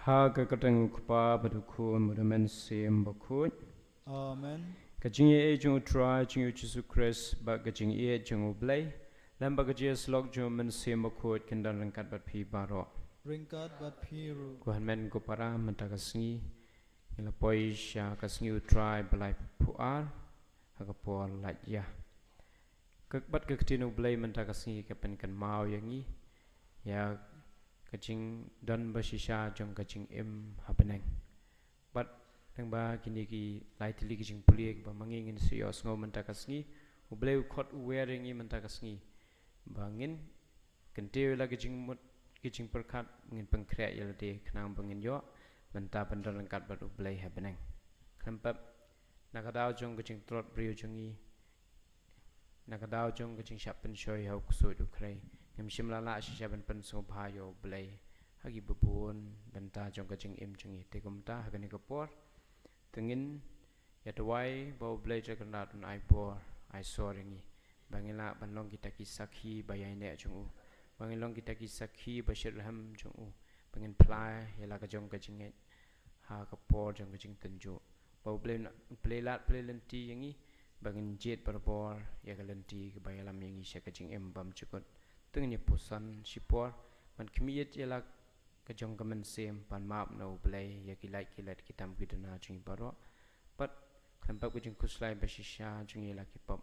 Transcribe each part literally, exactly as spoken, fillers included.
Ha ka kyrteng u Kpa bad u Khun bad u Mynsiem Bakhuid. Amen. Ka jingïeit jong u Trai jong ngi u Jisu Khrist bad ka jingïeit jong u Blei lem bad ka jingïasyllok jong u Mynsiem Bakhuid kin don ryngkat bad phi baroh. Ryngkat bad phi ruh. Ko hynmen ko para, mynta ka sngi ngi la poi sha ka sngi u Trai ba laiphew ar ha ka por lait ïa. Ka bad ka ktien u Blei mynta ka sngi ka pynkynmaw ïa ngi ïa ka jingdon ba shisha jong ka jingim ha bneng. Bad tang ba kine ki lai tylli ki jingpule kiba ma ngi ngin sa ïohsngew mynta ka sngi, u Blei u khot u wer ïa ngi mynta ka sngi ba ngin kyntiew ïa la ki jingmut ki jingpyrkhat, ngin pynkhreh ïa lade khnang ba ngin ïoh mynta ban don ryngkat bad u Blei ha bneng. Khlem pep, na ka daw jong ka jingtlot briew jong ngi, na ka daw jong ka jingshah pynshoi ha u ksuid u khrei, ngim shym la lah shisha ban pynsngewbha ïa u Blei ha kiba bun bynta jong ka jingim jong ngi. Te kumta ha kane ka por, te ngin ïa duwai ba u Blei Trai Kynrad un ai bor ai sor ïa ngi ba ngin lah ban long kita ki sakhi ba ïaineh jong u, ba ngin long kita ki sakhi ba shitrhem jong u, ba ngin phla ïa la ka jong ka jingngeit ha ka por jong ka jingtynjuh. Ba u Blei, u Blei lad pynleit lynti ïa ngi ba ngin jied barabor ïa ka lynti kaba ïalam ïa ngi sha ka jingim bymjukut. Te ngin ïa puson shipor ban khmih ïa la ka jong ka mynsiem ban map na u Blei ïa ki lait ki lait, ki tam ki duna jong ngi baroh. Bad khlem pep ka jingkhuslai ba shisha jong ngi la ki pop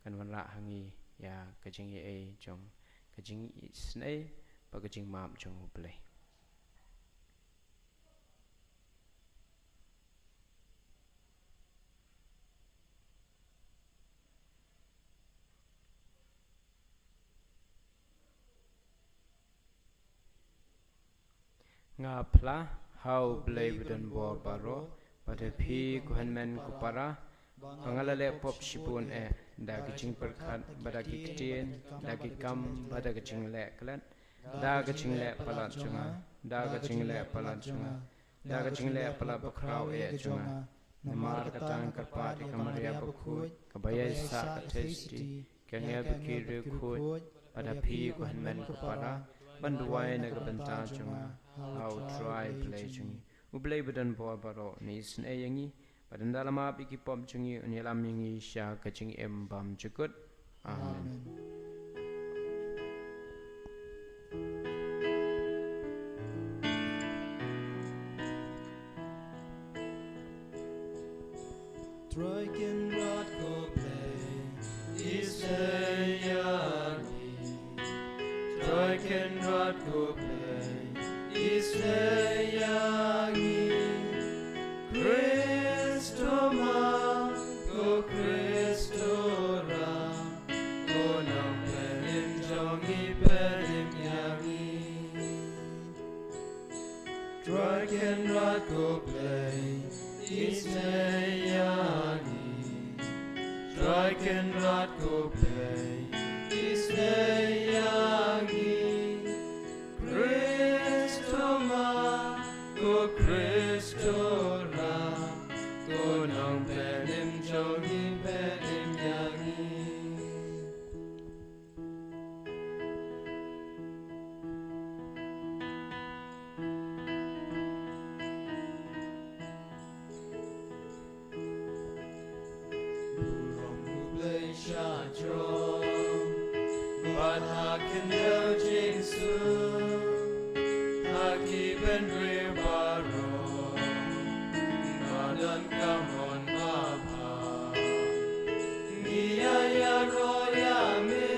kan wanrah ha ngi ïa ka jingïaei jong ka jingisynei bad ka jingmap jong u Blei. Nga phla ha u Blei ba don bor baroh, bad ha phi ko hynmen ko para, ba nga la leh pop shibun eh, da ki jingpyrkhat, bad da ki ktien, da ki kam, bad da ki jingleh klet, da ki jingleh palat jong nga, da ki jingleh palat jong nga, da ki jingleh palat bakhraw eh jong nga. Namar kata nga kyrpad ïa ka Maria bakhuid, kaba ïaisah ka Theisotti, ka ngi bad ki riewkhuid, bad ha phi ko hynmen ko para, ban duwai na ka bynta jong nga ha u Trai Blei jong ngi. U Blei ba don bor baroh un isynei ïa ngi, bad ynda la map ïa ki pop jong ngi un ïalam ïa ngi sha ka jingim bymjukut. Amen. Trai Kynrad ko Blei, isynei ïa ngi. Trai Kynrad ko Blei, isynei ïa ngi. Khrist to map, ko Khrist to ram, ko nongpynim jong ngi pynim ïa ngi. Trai Kynrad ko Blei, isynei ïa ngi. Trai Kynrad ko Blei, isynei ïa ngi. Khrist to map, ko Khrist to ram, ko nongpynim jong ngi pynim ïa ngi. Burom U Blei sha jrong, bad ha khyndew jingsuk, ha ki bynriew baroh, ba don ka mon ba bha. Ngi ïa ïaroh ïa me,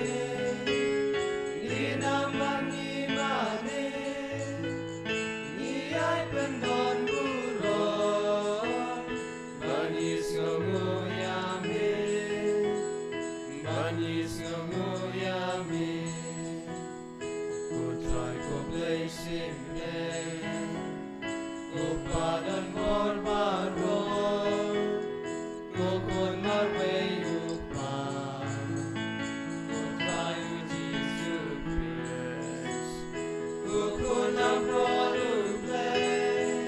ngi nam ma ngi mane, ngi ïai pyndon burom, ba ngi sngewnguh ïa me, ba ngi sngewnguh ïa me. Ko Trai ko Blei symbai, ko Pa don bor baroh, ko Khun marwei U Kpa, ko Trai U Jisu Khrist, ko Khun Abroh U Blei,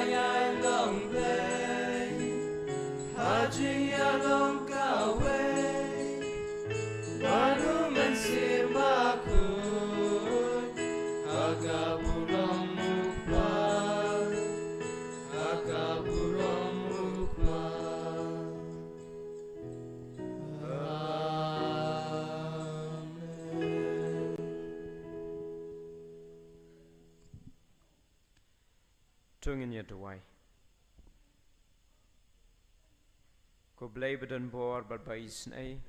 Ïa long Blei ha jingïalong kawei, bad U Mynsiem Bakhuid ha ka burom U Kpa, ha ka burom U Kpa. Amen. To ngin ïa duwai. Ko Blei ba don bor bad ba isynei,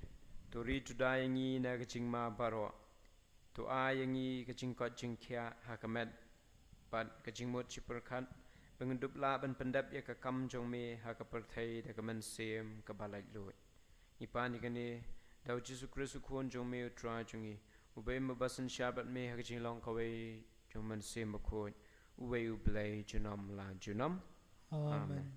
to ri to da ïa ngi na ka jingma baroh. To ai ïa ngi ka jingkoit jingkhiah ha ka met bad ka jingmut jingpyrkhat, ba ngin dup lah ban pyndep ïa ka kam jong me ha ka pyrthei da ka mynsiem kaba laitluid. Ngi pan ïa kane da U Jisu Khrist U Khun jong me U Trai jong ngi, uba im bad synshar bad me ha ka jinglong kawei jong U Mynsiem Bakhuid, uwei U Blei junom la junom. Amen. Amen.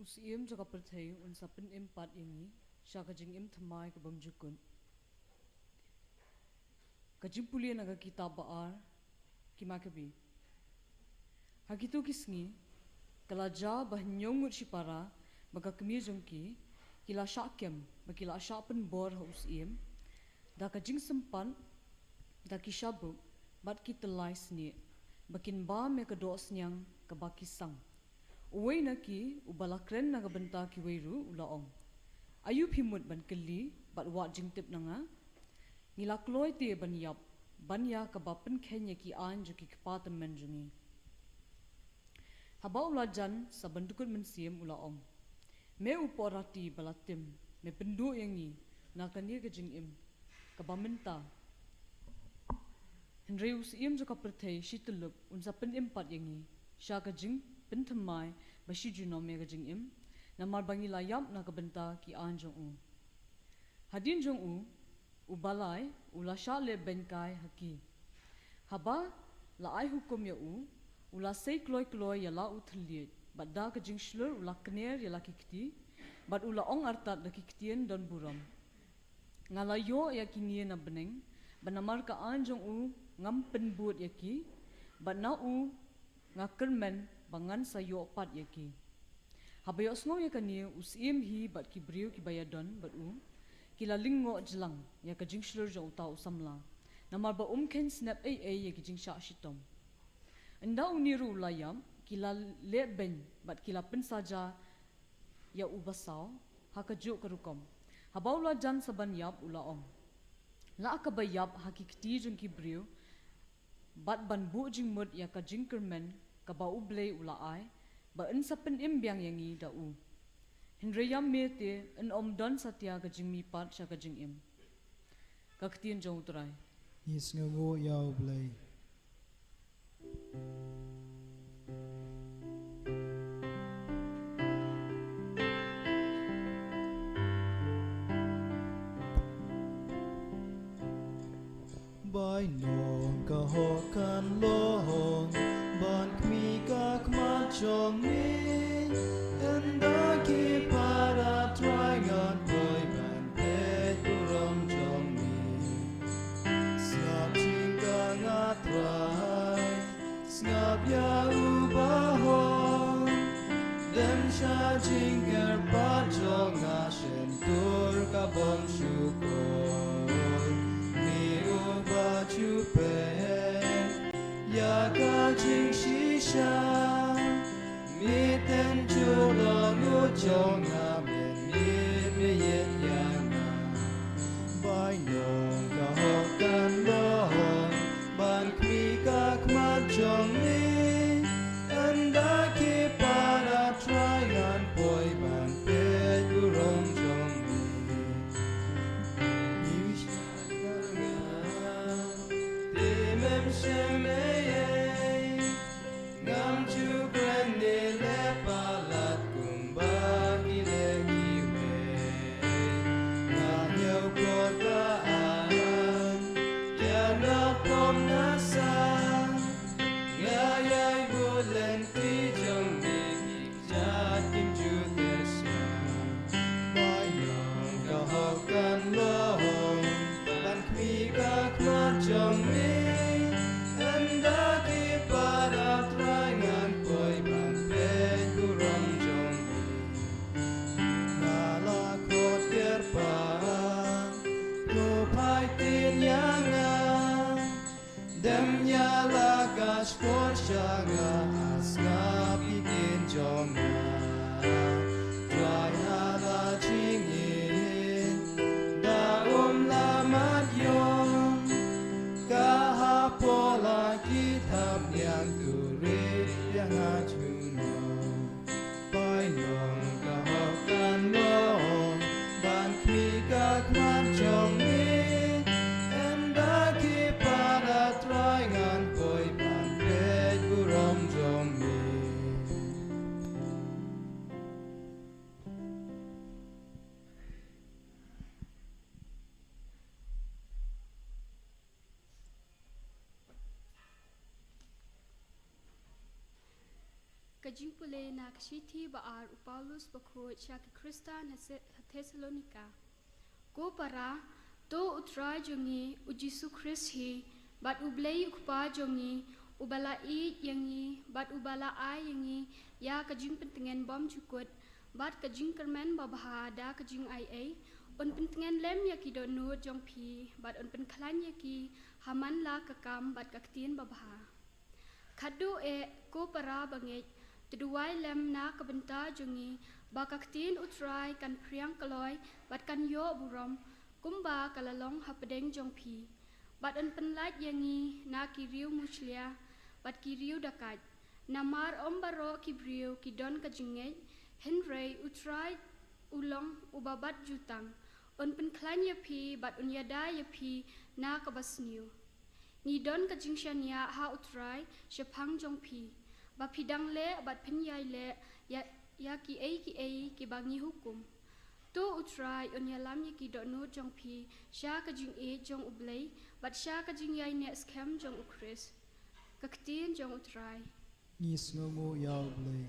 U Syiem jong ka pyrthei un sa pynim pat ïa ngi sha ka jingim thymmai ka bymjukut. Ka jingpule na ka kitab ba ar Ki Makabi. Ha kito ki sngi ka la jia ba hynñiew ngut shipara bad ka kmie jong ki ki la shah kem bad ki la shah pynbor ha u syiem da ka jingsympat da ki shabuk bad ki tyllai snieh, ba kin bam ïa ka dohsniang kaba ki sang. Uwei na ki, uba la kren na ka bynta kiwei ruh, u la ong, "Aïu phi mut ban kylli bad wad jingtip na nga? Ngi la kloi te ban ïap ban ïa kaba pynkheiñ ïa ki aiñ jong ki kpa tymmen jong ngi." Haba u la jan sa ban dkut mynsiem, u la ong, "Me u porati ba la tim, me pynduh ïa ngi na kane ka jingim kaba mynta. Hynrei u Syiem jong ka pyrthei shi tyllup un sa pynim pat ïa ngi sha ka jingpynthymmai ba shi junom ïa ka jingim, namar ba ngi la ïap na ka bynta ki aiñ jong u." Hadien jong u, u Balai u la shah leh beiñ kai ha ki. Haba la ai hukum ïa u, u la sei kloi kloi ïa la u thylliej, bad da ka jingshlur u la kner ïa la ki kti, bad u la ong artat da ki ktien don burom, "Nga la ïoh ïa kine na bneng, bad namar ka aiñ jong u ngam pynbud ïa ki, bad na u nga kyrmen ba ngan sa ïoh pat ïa ki." Haba ïohsngew ïa kane, u syiem hi bad ki briew kiba ïadon bad u ki la lyngngoh jlang ïa ka jingshlur jong uta u samla, namar ba um kheiñ snep ei ei ïa ki jingshah shitom. Ynda une ruh u la ïap, ki la leh beiñ bad ki la pynsaja ïa u basaw ha kajuh ka rukom. Haba u la jan sa ban ïap, u la ong, "La kaba ïap ha ki kti jong ki briew bad ban buh jingmut ïa ka jingkyrmen kaba U Blei u la ai, ba yn sa pynim biang ïa ngi da u. Hynrei ïa me te yn ym don satia ka jingmihpat sha ka jingim." Ka ktien jong U Trai. Ngi sngewnguh ïa U Blei. Bainong ka hok kan long ban khmih ka khmat jong me, ynda ki para Trai ngan poi ban peit burom jong me. Sngap jingkyrpad nga Trai, sngap ïa u Bahoh, dem sha jingkyrpad jong nga, shyntur ka bym shukor. Me uba ju peit ïa ka jingshisha, me te Jingpule na ka shithi ba ar u Paulus bakhuid sha ki Khristan ha Se-, ha Thessalonika. Ko para, to u Trai jong ngi u Jisu Khrist hi, bad u Blei u Kpa jong ngi, uba la ïeit ïa ngi, bad uba la ai ïa ngi ïa ka jingpyntngen bymjukut bad ka jingkyrmen babha da ka jingaiei, un pyntngen lem ïa ki dohnud jong phi, bad un pynkhlaiñ ïa ki ha man la ka kam bad ka ktien babha. Khatduh eh, ko para bangeit, to duwai lem na ka bynta jong ngi, ba ka ktien u Trai kan phriang kloi bad kan ïoh burom, kumba ka la long hapdeng jong phi. Bad un pynlait ïa ngi na ki riew mushlia bad ki riew dakait. Namar ym baroh ki briew ki don ka jingngeit, hynrei u Trai u long uba bat jutang, un pynkhlaiñ ïa phi bad un ïada ïa phi na kaba sniew. Ngi don ka jingshaniah ha u Trai shaphang jong phi, ba phi dang leh bad phin ïai leh ïa, ïa kiei kiei kiba ngi hukum. To u Trai un ïalam ïa ki dohnud jong phi sha ka jingïeit jong u Blei bad sha ka jingïaineh skhem jong u Khrist. Ka ktien jong u Trai. Ngi sngewnguh ïa u Blei.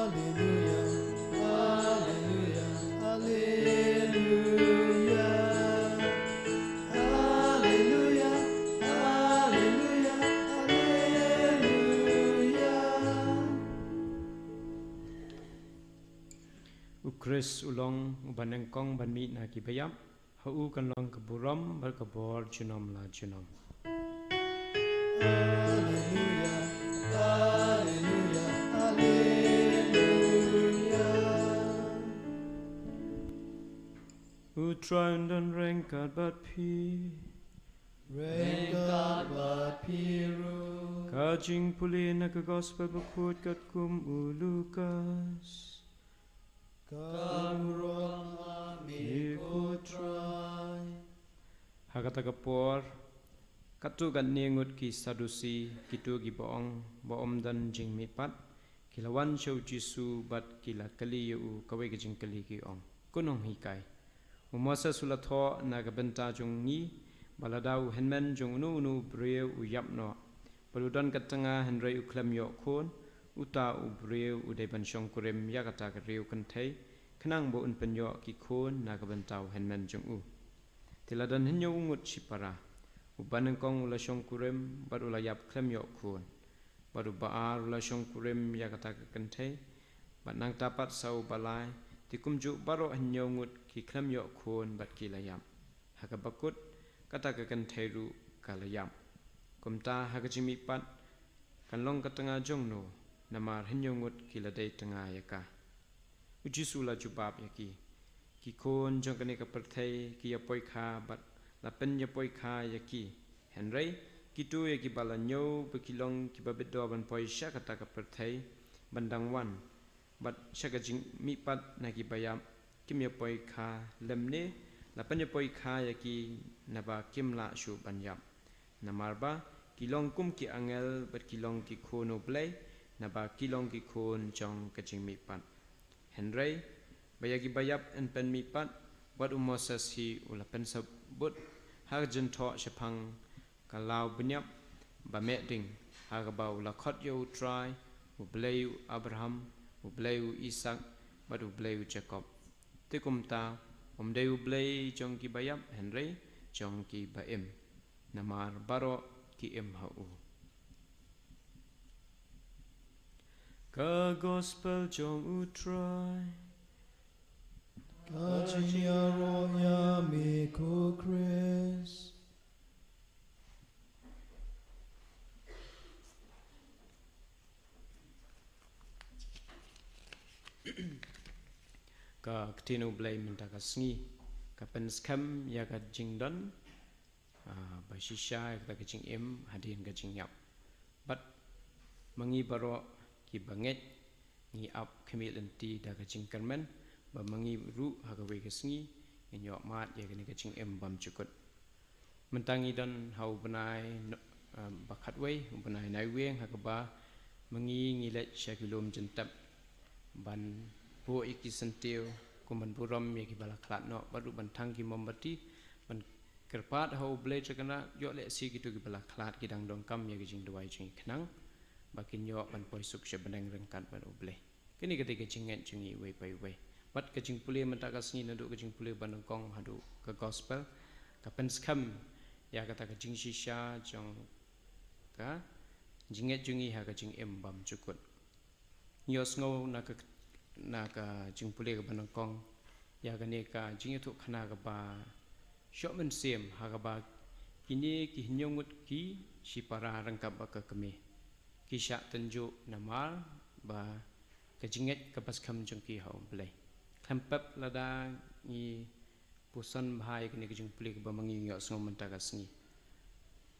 Alleluia, alleluia, alleluia. Alleluia, alleluia, alleluia. U Khrist u long uba nyngkong ban mih na ki baïap, ha u kan long ka burom bad ka bor junom la junom. Alleluia, alleluia, alleluia. U Trai un don ryngkat bad phi. Ryngkat bad phi ruh. Ka jingpule na ka Gospel bakhuid katkum u Lukas. Ka burom ïa me ko Trai. Ha kata ka por, katto katne ngut ki Sadusi, kito kiba ong ba ym don jingmihpat, ki la wan sha u Jisu bad ki la kylli ïa u kawei ka jingkylli, ki ong, Ko nonghikai, u Moses u la thoh na ka bynta jong ngi ba lada u hynmen jong uno uno u briew u ïap noh bad u don ka tnga hynrei u khlem ïoh khun, uta u briew u dei ban shongkurim ïa kata ka riew kynthei, khnang ba un pynïoh ki khun na ka bynta u hynmen jong u. Te la don hynñiew ngut shipara, uba nyngkong u la shongkurim bad u la ïap khlem ïoh khun. Bad uba ar u la shongkurim ïa kata ka kynthei, bad nangta pat sa uba lai, te kumjuh baroh hynñiew ngut ki khlem ïoh khun bad ki la ïap. Ha kaba kut, kata ka kynthei ruh ka la ïap. Kumta ha ka jingmihpat, kan long ka tnga jong no, namar hynñiew ngut ki la dei tnga ïa ka. U Jisu u la jubab ïa ki, Ki khun jong kane ka pyrthei ki ïapoikha bad la pynïapoikha ïa ki. Hynrei kito ïa kiba la ñiew ba ki long kiba bit dor ban poi sha kata ka pyrthei ban dang wan, bad sha ka jingmihpat na ki baïap, kim ïapoikha, lymne la pynïapoikha ïa ki, naba kim lah shuh ban ïap. Namar ba ki long kum ki angel bad ki long ki khun u Blei, naba ki long ki khun jong ka jingmihpat. Hynrei ba ïa ki baïap yn pynmihpat, wat u Moses hi u la pynsabut ha ka jingthoh shaphang ka law bniap ba meh ding, ha kaba u la khot ïa u Trai, u Blei u Abraham, u Blei u Isaak, bad u Blei u Jakob. Te kumta, um dei u Blei jong ki baïap, hynrei jong ki ba-im, namar baroh ki im ha u. Ka Gospel jong u Trai. Ka jingïaroh ïa me ko Khrist. Ka ktien u Blei mynta ka sngi ka pynskhem ïa ka jingdon, ah, ba shisha ïa kata ka jingim hadien ka jingïap. Bad ma ngi baroh kiba ngeit ngi ap khmih lynti da ka jingkyrmen ba ma ngi ruh ha kawei ka sngi ngin ïoh mad ïa kane ka jingim bymjukut. Mynta ngi don ha u bnai no-, ah, ba khatwei, u bnai Naiwieng, ha kaba ma ngi ngi leit sha ki lum jyntep ban buh ïa ki syntiew kum ban burom ïa kiba la khlad noh, bad ruh ban thang ki mombati ban kyrpad ha U Blei, te kane ïoh lehse kito kiba la khlad ki dang donkam ïa ka jingduwai jong ngi khnang ba kin ïoh ban poi suk sha bneng ryngkat bad U Blei. Kane ka dei ka jingngeit jong ngi iwei pa iwei. Bad ka jingpule mynta ka sngi, naduh ka jingpule ba nyngkong haduh ka gospel, ka pynskhem ïa kata ka jingshisha jong ka jingngeit jong ngi ha ka jingim bymjukut. Ngi ïohsngew na ka, na ka jingpule kaba nyngkong ïa kane ka jingïathuhkhana kaba shoh mynsiem, ha kaba kine ki hynñiew ngut ki shipara ryngkat bad ka kmie ki shah tynjuh namar ba ka jingngeit kaba skhem jong ki ha U Blei. Khlem pep lada ngi puson bha ïa kane ka jingpule kaba ma ngi ngi ïohsngew mynta ka sngi,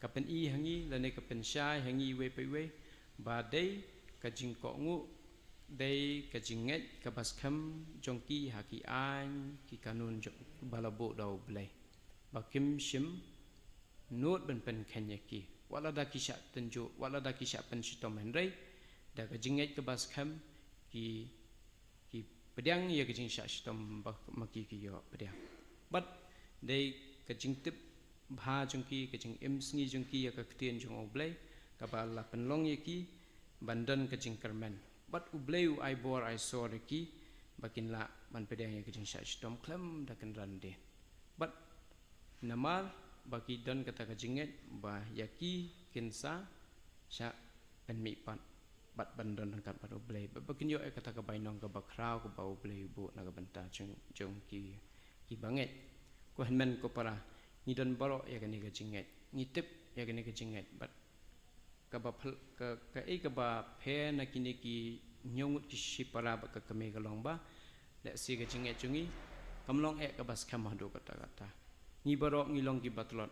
ka pyni ha ngi lane ka pynshai ha ngi iwei pa iwei ba dei ka jingkohnguh, dei ka jingngeit kaba skhem jong ki ha ki aiñ ki kanun jong ba la buh da U Blei, ba kim shym nud ban pynkheiñ ïa ki, wat lada ki shah tynjuh, wat lada ki shah pynshitom, hynrei da ka jingngeit kaba skhem ki ki pdiang ïa ka jingshah shitom ba ma ki ki ïoh pdiang. Bad dei ka jingtip bha jong ki, ka jingim sngi jong ki ïa ka ktien jong U Blei, kaba la pynlong ïa ki ban don ka jingkyrmen. Bad U Blei u ai bor ai sor ïa ki ba kin lah ban pdiang ïa ka jingshah shitom khlem da kynran dien. Bad namar ba ki don kata ka jingngeit ba ïa ki kin sa shah pynmihpat bad ban don ryngkat bad U Blei, bad ba kin ïoh ïa kata ka bainong kaba khraw kaba U Blei u buh na ka bynta jong, jong ki, ki bangeit. Ko hynmen ko para, ngi don baroh ïa kane ka jingngeit, ngi tip ïa kane ka jingngeit, bad kaba phel-, ka, kaei kaba pher na kine ki hynñiew ngut ki shipara bad ka kmie ka long ba lehse ka jingngeit jong ngi kam long eh kaba skhem haduh katta katta. Ngi baroh ngi long kiba tlot.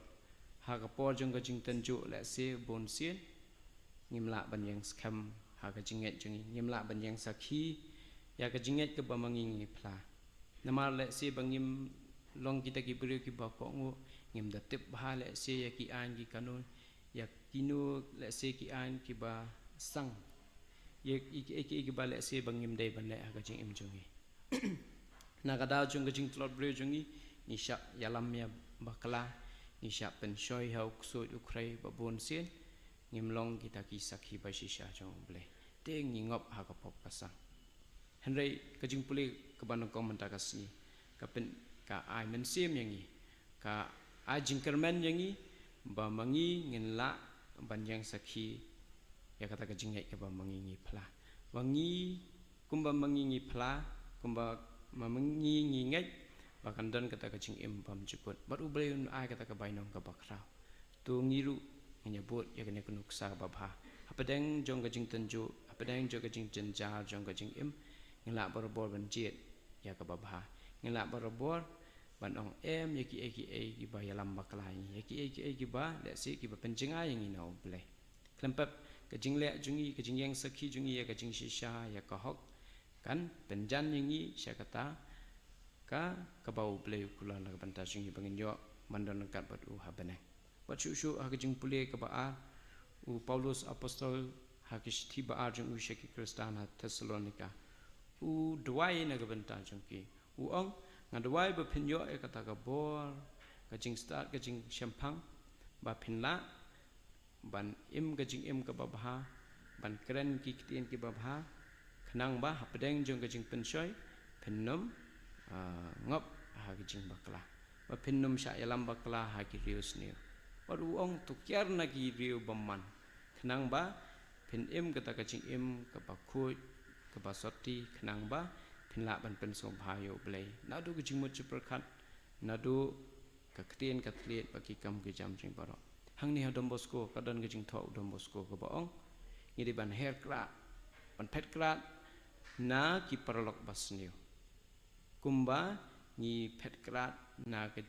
Ha ka por jong ka jingtynjuh lehse bunsien ngim lah ban ïeng skhem ha ka jingngeit jong ngi, ngim lah ban ïeng sakhi ïa ka jingngeit kaba ma ngi ngi phla. Namar lehse ba ngim long kita ki briew kiba kohnguh, ngim da tip bha lehse ïa ki aiñ ki kanun, ïa kino lehse ki aiñ kiba sang, ïa ki, ki, ki, kiba lehse ba ngim dei ban leh ha ka jingim jong ngi. Na ka daw jong ka jingtlot briew jong ngi, ngi shah ïalam ïa bakla, ngi shah pynshoi ha u ksuid u khrei, bad bunsien ngim long kita ki sakhi ba shisha jong U Blei, te ngi ngop ha ka pop ka sang. Hynrei ka jingpule kaba nyngkong mynta ka sngi ka pyn, ka ai mynsiem ïa ngi, ka ai jingkyrmen ïa ngi ba ma ngi ngin lah ban ïeng sakhi ïa kata ka jingngeit kaba ma ngi ngi phla. Ba ngi, kumba ma ngi ngi phla, kumba ma ngi ngi ngeit ba kan don kata ka jingim bymjukut, bad U Blei un ai kata ka bainong kaba khraw. To ngi ruh ngin ïa bud ïa kane ka nuksa kaba bha. Hapdeng jong ka jingtynjuh, hapdeng jong ka jingjynjar jong ka jingim, ngin lah barabor ban jied ïa kaba bha. Ngin lah barabor ban ong em ïa kiei kiei kiba ïalam bakla ïa ngi, ïa kiei kiei kiba lehse kiba pynjngai ïa ngi na U Blei. Khlem pep, ka jingleh jong ngi, ka jingïeng sakhi jong ngi ïa ka jingshisha, ïa ka hok, kan pynjan ïa ngi sha kata ka, kaba U Blei u kular na ka bynta jong ngi ba ngin ïoh ban don ryngkat bad u ha bneng. Bad shuh shuh ha ka jingpule kaba ar, u Paulus apostol ha ka shithi ba ar jong u sha ki Khristan ha Thessalonika, u duwai na ka bynta jong ki. U ong, nga duwai ba phin ïoh ïa kata ka bor, ka jingstad, ka jingshemphang, ba phin lah ban im ka jingim kaba bha, ban kren ki ktien kiba bha, khnang ba hapdeng jong ka jingpynshoi phin ym, ah, ngop ha ka jingbakla, ba phin ym shah ïalam bakla ha ki riewsniew. Bad u ong, to kiar na ki riew bymman, khnang ba phin im kata ka jingim kaba khuid, kaba soti, khnang ba phin lah ban pynsngewbha ïa U Blei naduh ka jingmut jingpyrkhat, naduh ka ktien ka thylliej bad ki kam ki jam jong ngi baroh. Hangne ha Don Bosco ka don ka jingthoh u Don Bosco kaba ong, ngi dei ban her krad, ban phet krad na ki paralok basniew, kumba ngi phet krad na ka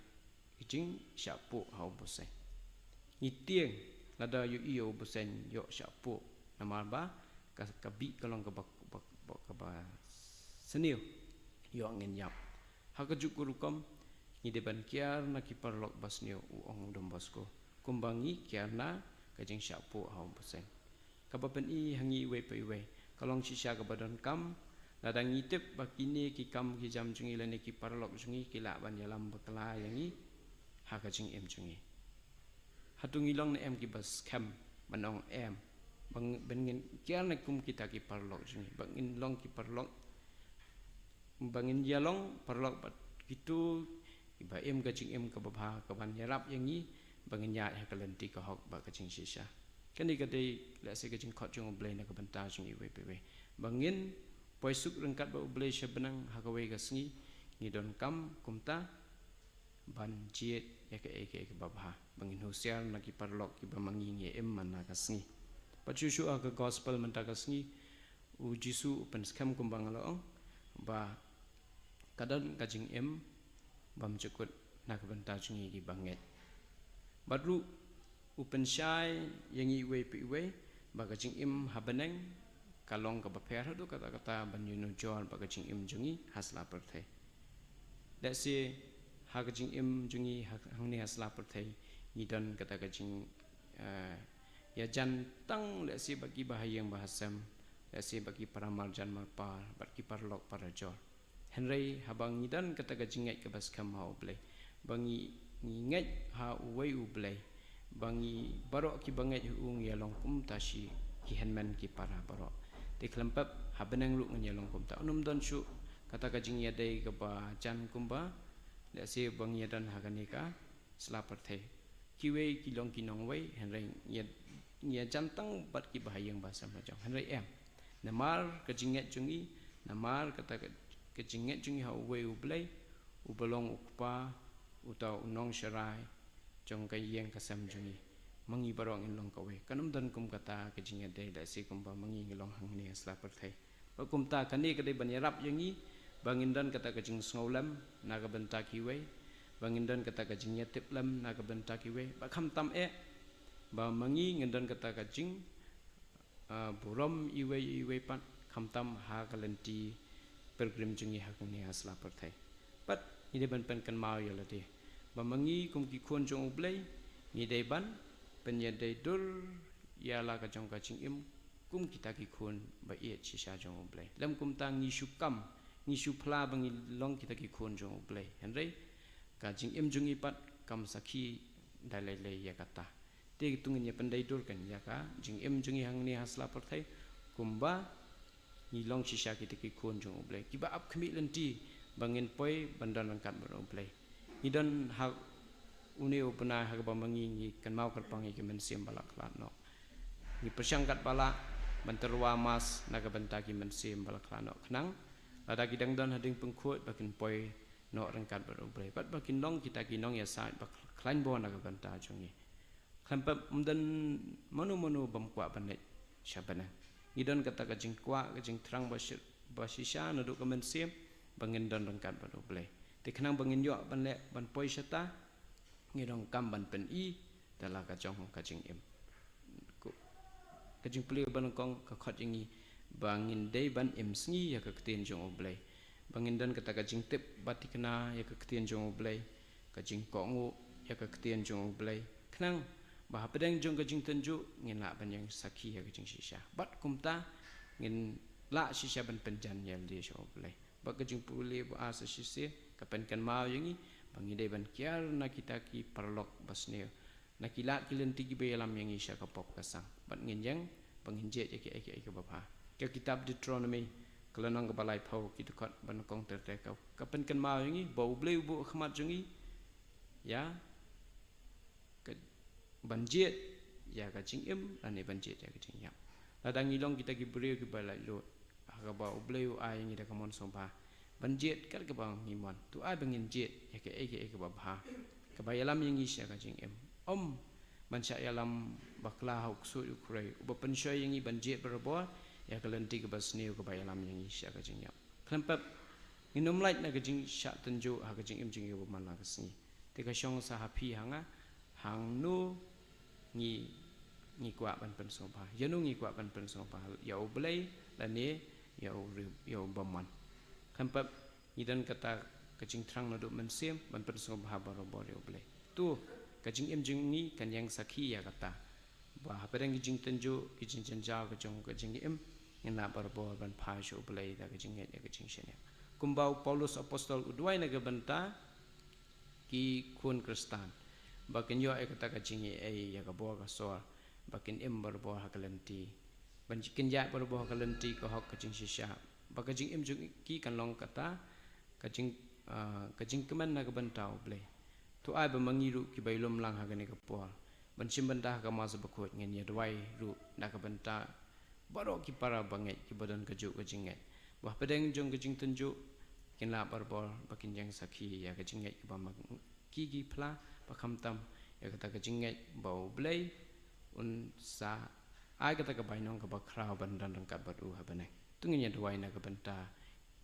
jingshah puh ha u bseiñ. Ngi tieng lada ïohi ïa u bseiñ ïoh shah puh, namar ba ka, ka bih ka long kaba, kaba, kaba, kaba sniew, ïoh ngin ïap. Ha kajuh ka rukom, ngi dei ban kiar na ki paralok basniew, u ong u Don Bosco, kumba ngi kiar na ka jingshah puh ha u bseiñ. Kaba pyni ha ngi iwei pa iwei, ka long shisha kaba donkam Lada ngi tip ba kine ki kam ki jam jong ngi lane ki paralok jong ngi ki lah ban ïalam bakla ïa ngi ha ka jingim jong ngi, hato ngi long ne em kiba skhem ban ong em, ban, ban ngin kiar ne kum kita ki paralok jong ngi, ba ngin long ki paralok, ba ngin ïalong paralok bad kito kiba im ka jingim kaba bha kaban ïarap ïa ngi ba ngin ïaid ha ka lynti ka hok bad ka jingshisha. Kane ka dei lehse ka jingkhot jong U Blei na ka bynta jong iwei pa iwei, ba ngin poi suk ryngkat bad U Blei sha bneng ha kawei ka sngi. Ngi donkam kumta ban jied ïa kaei kaei kaba bha, ba ngin husiar na ki paralok kiba ma ngi ngi im man la ka sngi. Bad shuh shuh ha ka gospel mynta ka sngi, U Jisu u pynskhem kumba nga la ong ba ka don ka jingim bym jukut na ka bynta jong ngi kiba ngeit. Bad ruh u pynshai ïa ngi iwei pa iwei ba ka jingim ha bneng ka long kaba pher haduh katta katta ban ïanujor bad ka jingim jong ngi ha sla pyrthei. Lehse ha ka jingim jong ngi ha, hangne ha sla pyrthei ngi don kata ka jing, eh, ïajan tang lehse bad kiba ha ïing ba ha sem, lehse bad ki para marjan marpa bad ki paralok parajor. Hynrei haba ngi don kata ka jingngeit kaba skhem ha U Blei, ba ngi, ngi ngeit ha uwei U Blei, ba ngi baroh kiba ngeit ha u ngi ïalong kumta shi ki hynmen ki para baroh. Te khlem pep ha bneng ruh ngin ïalong kumta. Ym don shuh kata ka jingïadei kaba jan kumba lehse ba ngi ïadon ha kane ka sla pyrthei. Kiwei ki long ki nongwei, hynrei ngi ïa, ngi ïajan tang bad kiba ha ïing ba sem la jong. Hynrei em, namar ka jingngeit jong ngi, namar kata ka, ka jingngeit jong ngi ha uwei U Blei uba long U Kpa, uta u nongsharai jong ka ïing ka sem jong ngi, ma ngi baroh ngin long kawei. Kan ym don kum kata ka jingïadei lehse kumba ma ngi ngi long hangne ha sla pyrthei. Bad kumta kane ka dei ban ïarap ïa ngi ba ngin don kata ka jingsngewlem na ka bynta kiwei, ba ngin don kata ka jingïatiplem na ka bynta kiwei, bad khamtam eh ba ma ngi ngin don kata ka jing, ah, burom iwei iwei pat, khamtam ha ka lynti pilgrim jong ngi ha kane ha sla pyrthei. Bad ngi dei ban pynkynmaw ïa lade ba ma ngi kum ki khun jong U Blei ngi dei ban pynïadei dur ïa la ka jong ka jingim kum kita ki khun ba ïeit shisha jong U Blei. Lem kumta ngi shu kam, ngi shu phla ba ngi long kita ki khun jong U Blei, hynrei ka jingim jong ngi pat kam sakhi da lei lei ïa kata. Te to ngin ïa pyndei dur kan ïa ka jingim jong ngi hangne ha sla pyrthei kumba ngi long shisha kita ki khun jong U Blei kiba ap khmih lynti ba ngin poi ban don ryngkat bad U Blei. Ngi don ha une u bnai ha kaba ma ngi ngi kynmaw kyrpang ïa ki mynsiem ba la khlad noh. Ngi pyrshang katba lah ban tyrwa mass na ka bynta ki mynsiem ba la khlad noh, khnang lada ki dang don ha ding pynkhuid ba kin poi noh ryngkat bad U Blei bad ba kin long kita ki nongïasaid ba khlaiñ bor na ka bynta jong ngi. Khlem pep ym don mano mano bym kwah ban leit sha bneng. Ngi don kata ka jingkwah, ka jingthrang ba shi-, ba shisha naduh ka mynsiem ba ngin don ryngkat bad U Blei. Te khnang ba ngin ïoh ban leh ban poi shata, ngi donkam ban pyni da la ka jong ka jingim. Ka jingpule ba nyngkong ka khot ïa ngi ba ngin dei ban im sngi ïa ka ktien jong U Blei, ba ngin don kata ka jingtip ba thikna ïa ka ktien jong U Blei, ka jingkohnguh ïa ka ktien jong U Blei, khnang ba hapdeng jong ka jingtynjuh ngin lah ban ïeng sakhi ïa ka jingshisha. Bad kumta ngin lah shisha ban pynjan ïa lade sha U Blei. Bad ka jingpule ba ar sa shisien ka pynkynmaw ïa ngi ba ngi dei ban kiar na kita ki paralok ba sniew, na ki lad ki lynti kiba ïalam ïa ngi sha ka pop ka sang, bad ngin ïeng ba ngin jied ïa kiei kiei kiba bha. Ka kitab Deuteronomy ka lynnong kaba laiphew, ki dkhot ba nyngkong ter ter ka, ka pynkynmaw ïa ngi ba U Blei u buh ha khmat jong ngi ïa ka ban jied ïa ka jingim lane ban jied ïa ka jingïap. Lada ngi long kita ki briew kiba laitluid ha kaba U Blei u ai ïa ngi da ka mon sngewbha ban jied kat kaba ngi mon, to ai ba ngin jied ïa kaei kaei kaba bha kaba ïalam ïa ngi sha ka jingim. Ym ban shah ïalam bakla ha u ksuid u khrei uba pynshoi ïa ngi ban jied barabor ïa ka lynti kaba sniew kaba ïalam ïa ngi sha ka jingïap. Khlem pep, ngin ym lait na ka jingshah tynjuh ha ka jingim jong ngi uba man la ka sngi. Te ka shong sa ha phi ha nga, hangno ngi, ngi kwah ban pynsngewbha, ïano ngi kwah ban pynsngewbha, ïa U Blei lane ïa u ri-, ïa u bymman. Khlem pep, ngi don kata ka jingthrang naduh mynsiem ban pynsngewbha barabor ïa U Blei. To ka jingim jong ngi kan ïeng sakhi ïa kata, ba hapdeng ki jingtynjuh, ki jingjynjar ka jong ka jingim, ngin lah barabor ban phai sha U Blei da ka jingngeit ïa ka jingshaniah. Kumba u Paulus apostol u duwai na ka bynta ki khun Khristan ba kin ïoh ïa kata ka jingïeit ïa ka bor ka sor, ba kin im barabor ha ka lynti, ban kin ïaid barabor ha ka lynti ka hok ka jingshisha, ba ka jingim jong ki kan long kata ka jing, ah, ka jingkmen na ka bynta U Blei. To ai ba ma ngi ruh kiba ïalum lang ha kane ka por ban shim bynta ha ka Mass Bakhuid, ngin ïa duwai ruh na ka bynta baroh ki para bangeit kiba don kajuh ka jingngeit, ba hapdeng jong ka jingtynjuh kin lah barabor ba kin ïeng sakhi ïa ka jingngeit kaba ma ki ki phla, ba khamtam ïa kata ka jingngeit ba U Blei un sa ai kata ka bainong kaba khraw ban don ryngkat bad u ha bneng. To ngin ïa duwai na ka bynta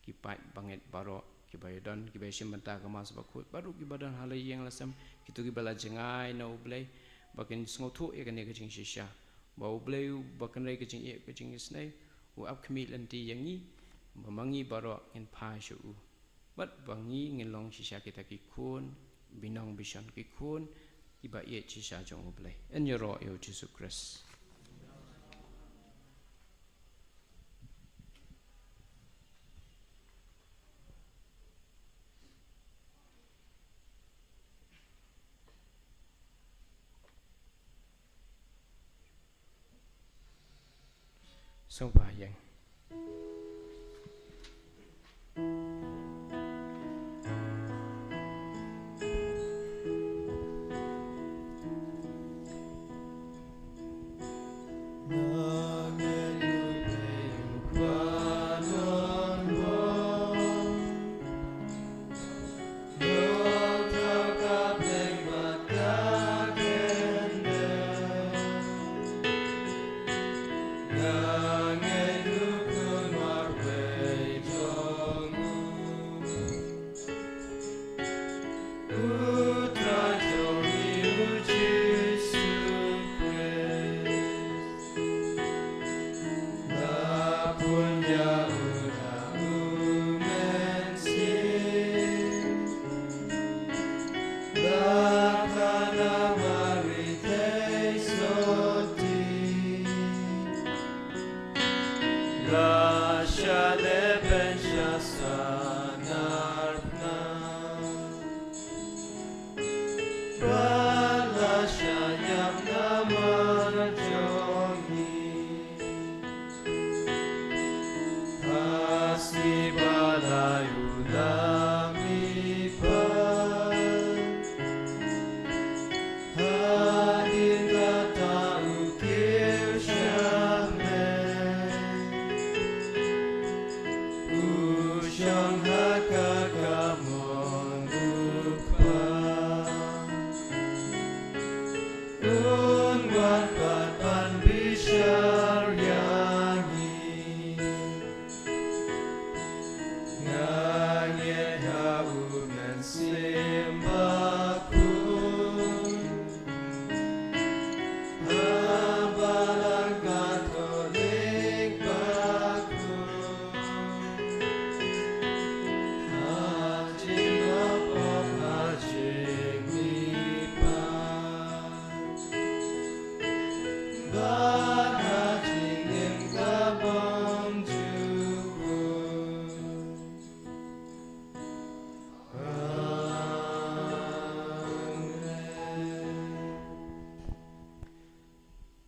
ki paid bangeit baroh kiba ïadon, kiba ïashim bynta ha ka Mass Bakhuid, baroh kiba don ha la ïing la sem, kito kiba la jngai na U Blei, ba kin sngewthuh ïa kane ka jingshisha, ba U Blei uba kynrei ka jingïeit ka jingisynei u ap khmih lynti ïa ngi, ba ma ngi baroh ngin phai sha u, bad ba ngi ngin long shisha kita ki khun binong bishon, ki khun kiba ïeit shisha jong U Blei. Yn ïaroh ïa U Jisu Khrist. Sngewbha ïeng.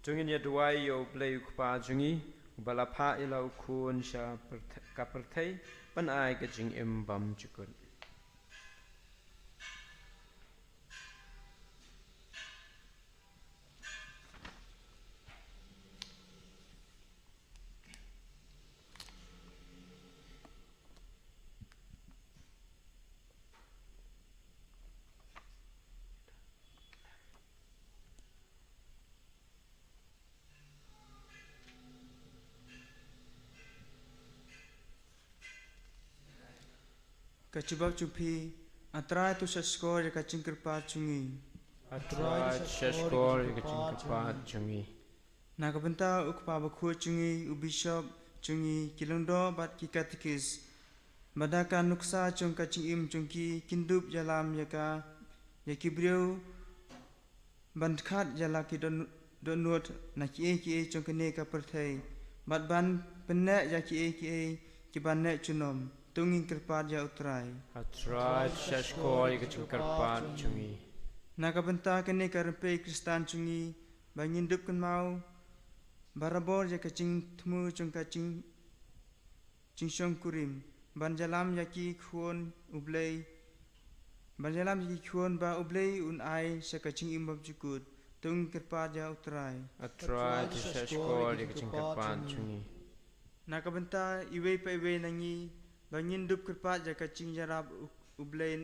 To ngin ïa duwai ïa U Blei U Kpa jong ngi, uba la phah ïa la U Khun sha pyrth-, ka pyrthei ban ai ka jingim bymjukut. Ka jubab jong phi. A Trai, to sngap skhor ïa ka jingkyrpad jong ngi. A Trai, to sngap skhor ïa ka jingkyrpad jong ngi. Na ka bynta u Kpa Bakhuid jong ngi, u Bishop jong ngi, ki lyngdoh bad ki katekis, bad da ka nuksa jong ka jingim jong ki, kin dup ïalam ïa ka, ïa ki briew ban dkhat ïa la ki don-, dohnud na kiei kiei jong kane ka pyrthei, bad ban pynneh ïa kiei kiei kiba neh junom. To ngin kyrpad ïa U Trai. A Trai, to shah shkor ïa ka jingkyrpad jong ngi. Na ka bynta kane ka rympei Khristan jong ngi, ba ngin dup kynmaw barabor ïa ka jingthmu jong ka jing jingshongkurim, ban ïalam ïa ki khun U Blei, ban ïalam ïa ki khun ba U Blei un ai sha ka jingim bymjukut. To ngin kyrpad ïa U Trai. A Trai, to shah shkor ïa ka jingkyrpad jong ngi. Na ka bynta iwei pa iwei na ngi, ba ngin dup kyrpad ïa ka jingïarap U, U Blei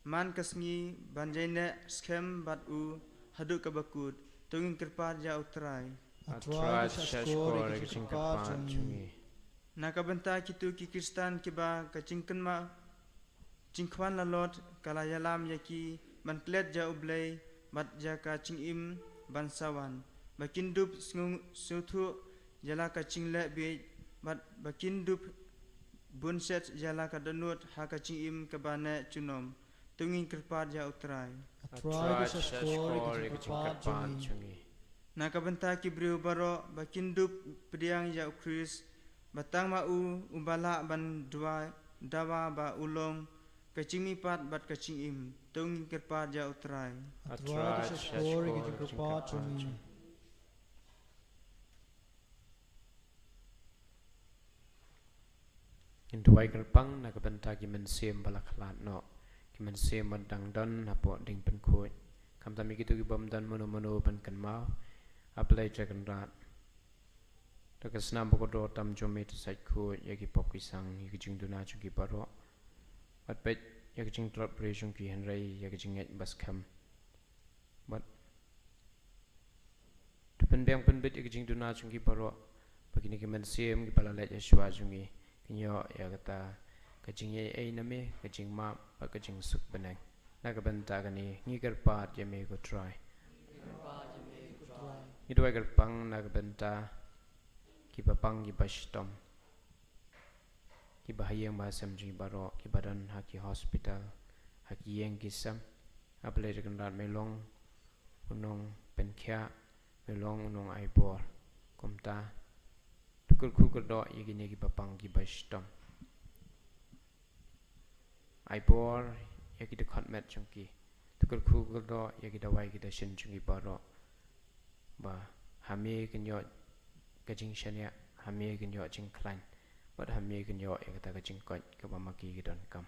man ka sngi, ban ïaineh skhem bad u haduh kaba kut. To ngin kyrpad ïa U Trai. A Trai, to shah shkor ïa ka jingkyrpad jong ngi. Na ka bynta kito ki Khristan kiba ka jingkynmaw jingkhwan lalot ka la ïalam ïa ki ban klet ïa U Blei bad ïa ka jingim ban sa wan, ba kin dup sngew, sngewthuh ïa la ka jingleh bieit, bad ba kin dup bun shet ïa la ka dohnud ha ka jingim kaba neh junom. To ngin kyrpad ïa U Trai. A Trai, to shah shkor ïa ka jingkyrpad jong ngi. Na ka bynta ki briew baroh ba kin dup pdiang ïa U Khrist, ba tang ma u uba lah ban dawa, dawa ba u long ka jingmihpat bad ka jingim. To ngin kyrpad ïa U Trai. A Trai, to shah shkor ïa ka jingkyrpad jong ngi. Ngin duwai kyrpang na ka bynta ki mynsiem ba la khlad noh, ki mynsiem ba dang don hapoh diengpynkhuid, khamtam ïa kito ki bym don mano mano ban kynmaw. A Blei Trai Kynrad, da ka snam ba kordor tam jong me to sait khuid ïa ki pop ki sang, ïa ki jingduna jong ki baroh, bad peit ïa ka jingtlot briew jong ki, hynrei ïa ka jingngeit ba skhem. Bad to pynbiang pynbit ïa ka jingduna jong ki baroh, ba kine ki mynsiem kiba la leit shuwa jong ngi kin ïoh ïa kata ka jingïeit ei na me, ka jingmap bad ka jingsuk bneng. Na ka bynta kane ngi kyrpad ïa me ko Trai. Ngi duwai kyrpang na ka bynta kiba pang kiba shitom, kiba ha ïing ba ha sem jong ngi baroh, kiba don ha ki hospital, ha ki ïing ki sem. A Blei Trai Kynrad, me long u nongpynkhiah, me long u nongaibor. Kumta to kyrkhu kyrdoh ïa kine kiba pang kiba shitom. Ai bor ïa ki dkhot met jong ki. To kyrkhu kyrdoh ïa ki dawai ki dashin jong ki baroh, ba ha me kin ïoh ka jingshaniah, ha me kin ïoh jingkhlaiñ, bad ha me kin ïoh ïa kata ka jingkoit kaba ma ki ki donkam.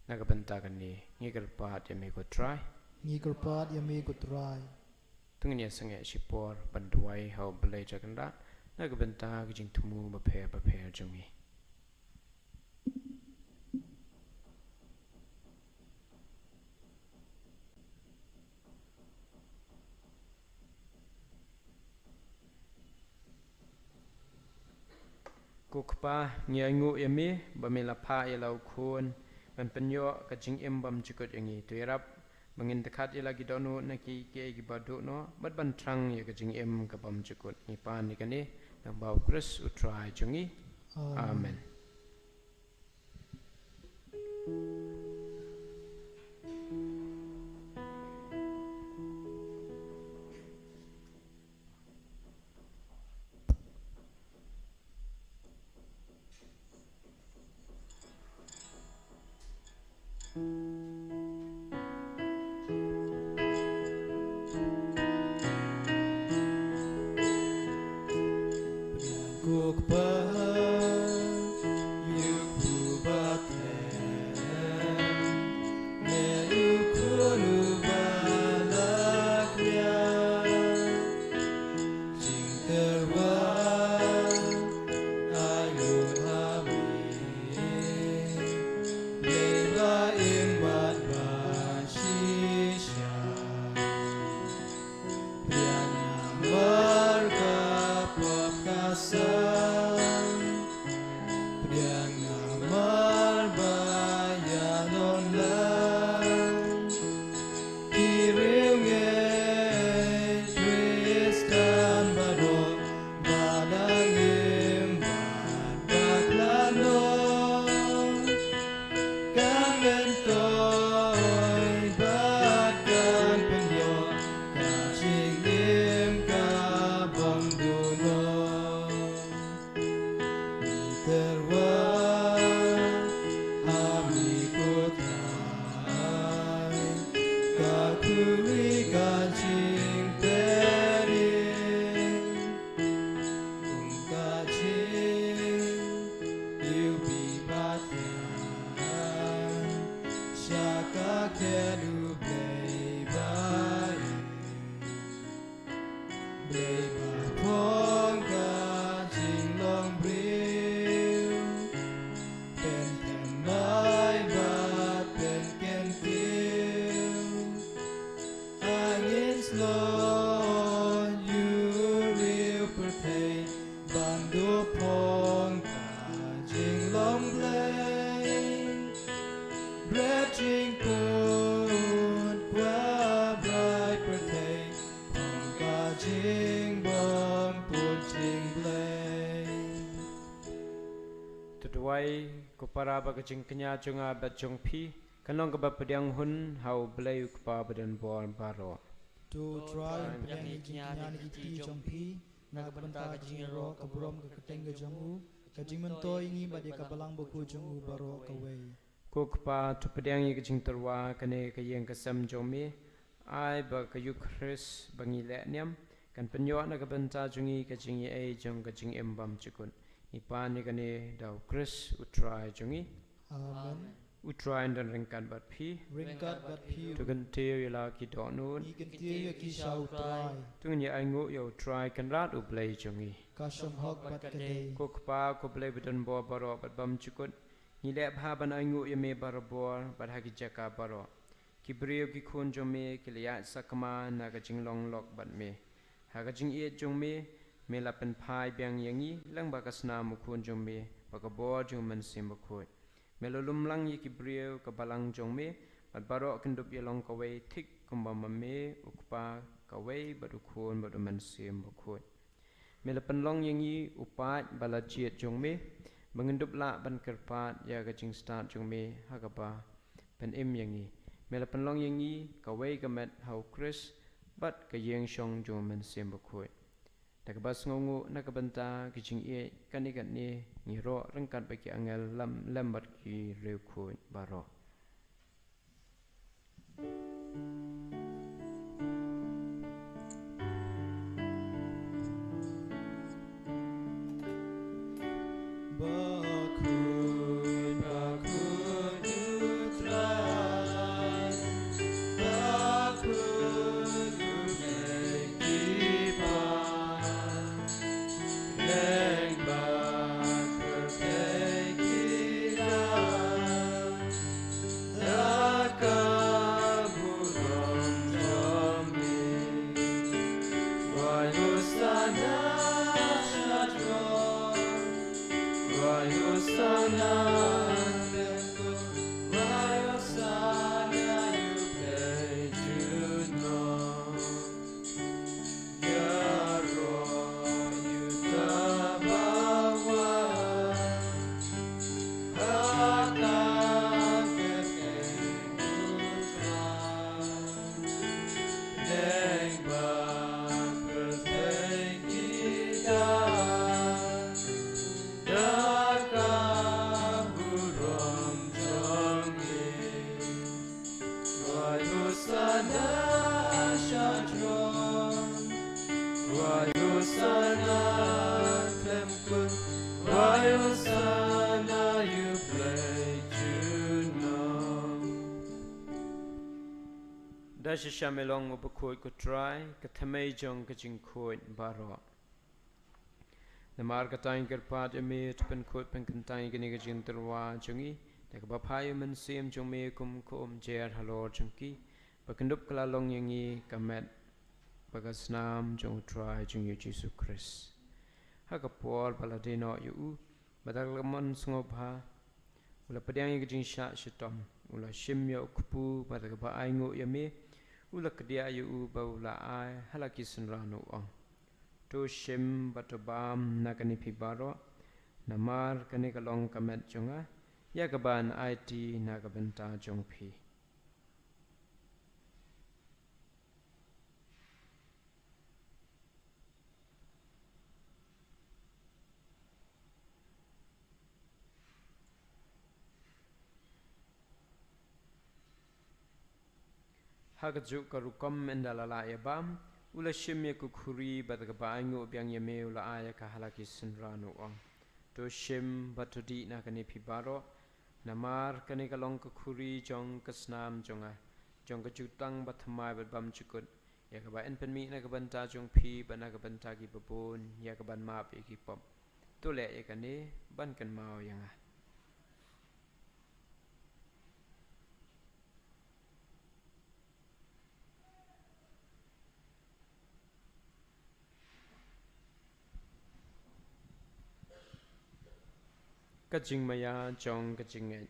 Na ka bynta kane ngi kyrpad ïa me ko Trai. Ngi kyrpad ïa me ko Trai. To ngin ïa sangeh shipor ban duwai ha U Blei Trai Kynrad na ka bynta ka jingthmu bapher bapher jong ngi. Ko Kpa, ngi ainguh ïa me ba me la phah ïa la u Khun ban pynïoh ka jingim bymjukut ïa ngi. To ïarap ba ngin dkhat ïa la ki dohnud na kiei kiei kiba duh noh, bad ban thrang ïa ka jingim ka bymjukut. Ngi pan ïa kane lyngba U Khrist U Trai jong ngi. Amen. Amen. Pynpong ka jinglong briew, pynthymmai bad pynkyntiew. Angin slot ïu riew pyrthei, ban duh phong ka jinglong Blei. Bret jingput kwah brai pyrthei, phong ka jingbym put jingblei. To duwai, ko para, ba ka jingkñia jong nga bad jong phi kan long kaba pdiang hun ha U Blei U Kpa badonbor baroh. To U Trai un pdiang ïa ka jingkñia na ki kti jong phi, na ka bynta ka jingïaroh ka burom ka kyrteng ka jong u, ka jingmyntoi ïa ngi bad ïa ka balang bakhuid jong u baroh kawei. Ko Kpa, to pdiang ïa ka jingtyrwa kane ka ïing ka sem jong me. Ai ba ka Eukharist ba ngi leh niam kan pynïoh na ka bynta jong ngi ka jingïaei jong ka jingim bymjukut. Ngi pan ïa kane da U Khrist U Trai jong ngi. Amen. U Trai un don ryngkat bad phi. Ryngkat bad phi. To kyntiew ïa la ki dohnud. Ngi kyntiew ïa ki sha U Trai. To ngin ïa ainguh ïa U Trai Kynrad U Blei jong ngi. Ka shong hok bad ka dei. Ko Kpa, ko Blei badonbor baroh bad bymjukut, ngi leh bha ban ainguh ïa me barabor bad ha ki jaka baroh. Ki briew ki khun jong me ki la ïaid sakma na ka jinglong lok bad me. Ha ka jingïeit jong me, me la pynphai biang ïa ngi lyngba ka snam U Khun jong me bad ka bor jong U Mynsiem Bakhuid. Me la lum lang ïa ki briew ka balang jong me, bad baroh kin dup ïalong kawei thik kumba ma me U Kpa kawei bad U Khun bad U Mynsiem Bakhuid. Me la pynlong ïa ngi u paid ba la jied jong me, ba ngin dup lah ban kyrpad ïa ka jingstad jong me ha kaba pynim ïa ngi. Me la pynlong ïa ngi kawei ka met ha U Khrist bad ka ïing shong jong U Mynsiem Bakhuid. Da kaba sngewnguh na ka bynta ka jingïeit, katne katne ngi ïaroh ryngkat bad ki angel lem, lem bad ki riewkhuid baroh. Bakhuid, bakhuid U Trai, bakhuid U Blei Kpa. Leng bad pyrthei ki la da ka burom jong me. Wai Hosanna sha throne, wai Hosanna, wai Hosanna ïa U Blei junom. Wai Hosanna sha throne, wai Hosanna khlem kut, wai Hosanna ïa U Blei junom. Da shisha me long uba khuid ko Trai, ka thymmei jong ka jingkhuid baroh. Namar kata ngi kyrpad ïa me, to pynkhuid pynkynthei ïa kane ka jingtyrwa jong ngi da kaba phah ïa u Mynsiem jong me kum ka umjer halor jong ki, ba kin dup kylla long ïa ngi ka met bad ka snam jong U Trai jong ngi U Jisu Khrist. Ha ka por ba la die noh ïa u, bad da ka mon sngewbha u la pdiang ïa ka jingshah shitom, u la shim ïa u kpu, bad da kaba ainguh ïa me, u la kdiah ïa u bad u la ai ha la ki synran, u ong: To shim bad to bam na kane phi baroh, namar kane ka long ka met jong nga, ïa kaba yn aiti na ka bynta jong phi. Ha kajuh ka rukom, ynda la lah ïa bam, u la shim ïa ka khuri, bad da kaba ainguh biang ïa me, u la ai ïa ka ha la ki synran, u ong: To shim bad to dih na kane phi baroh, namar kane ka long ka khuri jong ka snam jong nga, jong ka jutang bathymmai bad bymjukut, ïa kaba yn pynmih na ka bynta jong phi bad na ka bynta kiba bun, ïa kaban map ïa ki pop. To leh ïa kane ban kynmaw ïa nga. Ka jingmaïa jong ka jingngeit.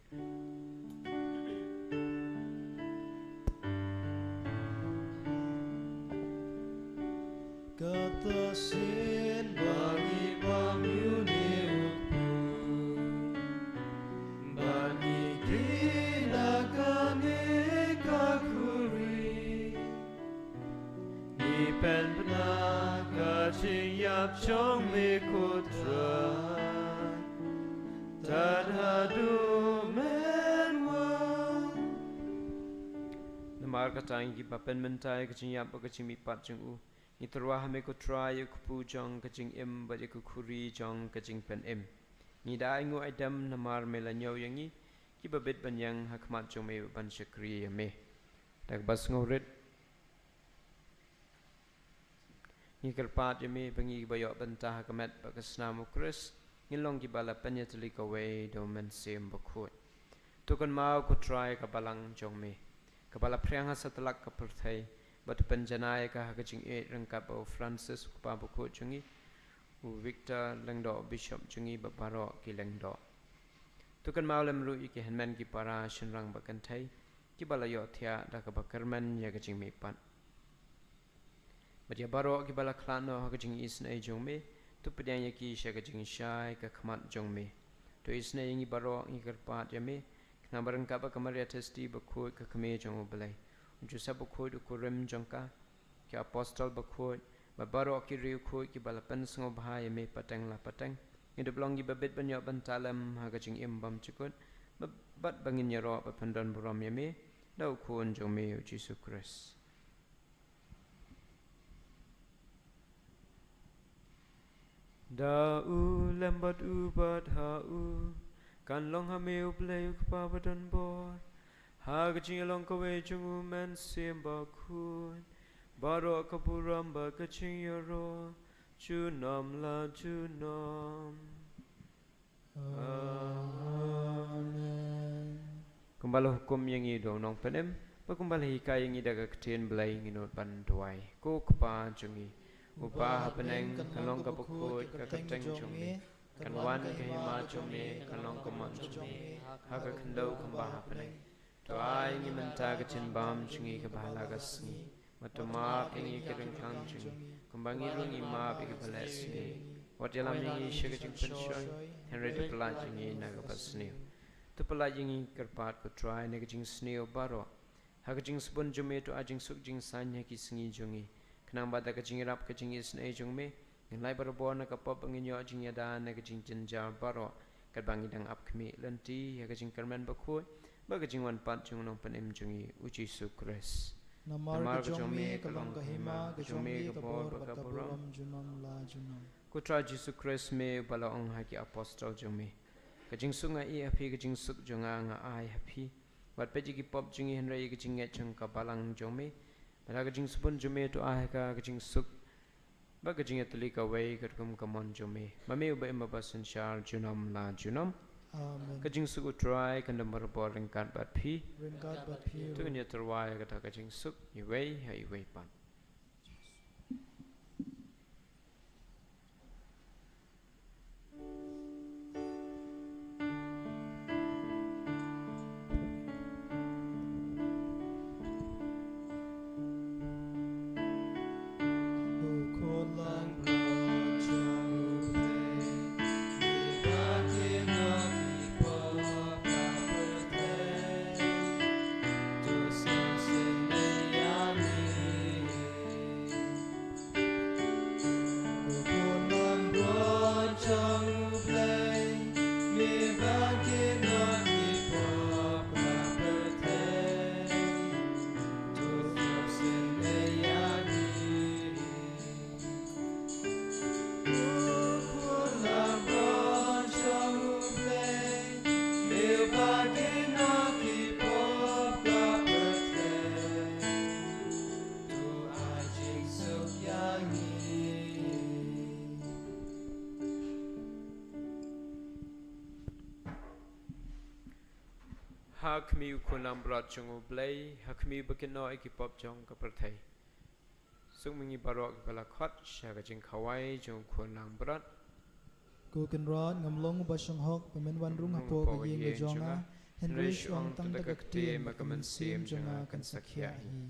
Kata shisien ba ngi bam ïa une u kpu, ba ngi kiew na kane ka khuri, ngi pynbna ka jingïap jong me ko Trai, tad haduh men wan. Namar kata ngi kiba pynmynta ïa ka jingïap bad ka jingmihpat jong u, ngi tyrwa ha me ko Trai ïa u kpu jong ka jingim bad ïa ka khuri jong ka jingpynim. Ngi da ainguh aidem namar me la ñiew ïa ngi kiba bit ban ïeng ha khmat jong me ban shakri ïa me. Da kaba sngewrit ngi kyrpad ïa me ba ngi ba ïoh bynta ha ka met bad ka snam u Khrist, ngin long kiba la pynïatylli kawei da u Mynsiem Bakhuid. To kynmaw ko Trai ka balang jong me, kaba la phriang ha satlak ka pyrthei, bad to pynjanai ïa ka ha ka jingïeit ryngkat bad u Francis u kpa bakhuid jong ngi, u Victor Lyngdoh u bishop jong ngi bad baroh ki lyngdoh. To kynmaw lem ruh ïa ki hynmen ki para shynrang bad kynthei kiba la ïohthiah da kaba kyrmen ïa ka jingmihpat. Bad ïa baroh kiba la khlad noh ha ka jingisynei jong me, to pdiang ïa ki sha ka jingshai ka khmat jong me. To isynei ïa ngi baroh, ngi kyrpad ïa me, khnang ba ryngkat bad ka Maria Theisotti bakhuid ka kmie jong u Blei, u Joseph bakhuid u kurim jong ka, ki apostol bakhuid, bad baroh ki riewkhuid kiba la pynsngewbha ïa me pateng la pateng, ngin ïa long kiba bit ban ïoh bynta lem ha ka jingim bymjukut, bad, bad ba ngin ïaroh bad pyndonburom ïa me da u Khun jong me u Jisu Khrist. Da u lem bad u bad ha u, kan long ha me u Blei u Kpa badonbor, ha ka jingïalong kawei jong u Mynsiem Bakhuid, baroh ka burom bad ka jingïaroh, junom la junom. Amen. Kumba la hukum ïa ngi da u Nongpynim, bad kumba la hikai ïa ngi da ka ktien Blei, ngin nud ban duwai. Ko Kpa jong ngi, uba ha bneng, kan long kaba khuid ka kyrteng jong me, kan wan ka hima jong me, kan long ka mon jong me ha ka khyndew kumba ha bneng. To ai ngi mynta ka jingbam jong ngi kaba ha la ka sngi. Bad to map ïa ngi ki ryngkang jong ngi, kumba ngi ruh ngi map ïa kiba leh sniew. Wat ïalam ïa ngi sha ka jingpynshoi, hynrei to pyllait ïa ngi na kaba sniew. To pyllait ïa ngi, kyrpad ko Trai, na ka jingsniew baroh. Ha ka jingsbun jong me to ai jingsuk jingsaiñ ha ki sngi jong ngi, khnang ba da ka jingïarap ka jingisynei jong me, ngin lait barabor na ka pop, ba ngin ïoh jingïada na ka jingjynjar baroh, katba ngi dang ap khmih lynti ïa ka jingkyrmen bakhuid bad ka jingwan pat jong u Nongpynim jong ngi u Jisu Khrist. Namar ka jong me ka long ka hima, ka jong me ka bor bad ka burom, junom la junom. Ko Trai Jisu Khrist, me uba la ong ha ki apostol jong me, ka jingsuk nga ïeh ha phi, ka jingsuk jong nga nga ai ha phi. Wat peit ïa ki pop jong ngi, hynrei ïa ka jingngeit jong ka balang jong me. Bad ha ka jingsbun jong me to ai ha ka ka jingsuk bad ka jingïatylli kawei katkum ka mon jong me. Ma me uba im bad ba synshar junom la junom. Amen. Ka jingsuk u Trai kan don barabor ryngkat bad phi. Ryngkat bad phi ruh. To ngin ïa tyrwa ïa kata ka jingsuk iwei ha iwei pat. Ha khmih u khun langbrot jong U Blei, ha khmih ba kynnoh ïa ki pop jong ka pyrthei. Suk ma ngi baroh kiba la khot sha ka jingkhawai jong u khun langbrot. Ko Kynrad, ngam long uba shonghok ba men wan rung hapoh ka ïing ka jong nga, hynrei shu ong tang da ka ktien bad ka mynsiem jong nga kan sa khiah hi.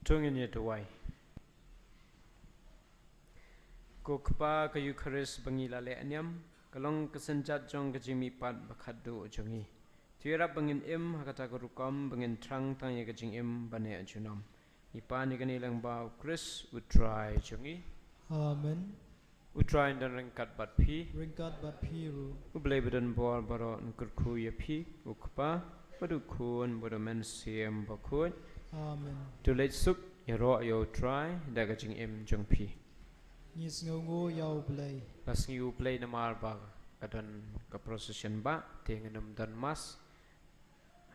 To ngin ïa duwai. Ko Kpa, ka Eukharist ba ngi la leh niam ka long ka synjat jong ka jingmihpat ba khatduh jong ngi. To ïarap ba ngin im ha kata ka rukom ba ngin thrang tang ïa ka jingim ba neh junom. Ngi pan ïa kane lyngba u Khrist u Trai jong ngi. Amen. U Trai un don ryngkat bad phi. Ryngkat bad phi ruh. U Blei ba don bor baroh un kyrkhu ïa phi, u Kpa bad u Khun bad u Mynsiem Bakhuid. Amen. To leit suk ïaroh ïa u Trai da ka jingim jong phi. Ngi sngewnguh ïa u Blei. La sngi u Blei namar ba ka don ka procession ba te ngin ym don mass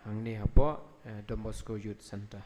hangne hapoh, eh, Don Bosco Youth Centre.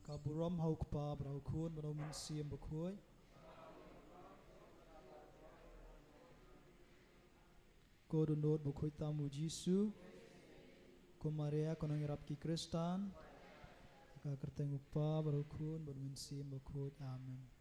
Ka burom ha u Kpa bad ha u Khun bad ha u Mynsiem Bakhuid. Ko dohnud bakhuid tam u Jisu. Ko Maria ko nongïarap ki Khristan. Ha ka kyrteng u Kpa bad u Khun bad u Mynsiem Bakhuid. Amen.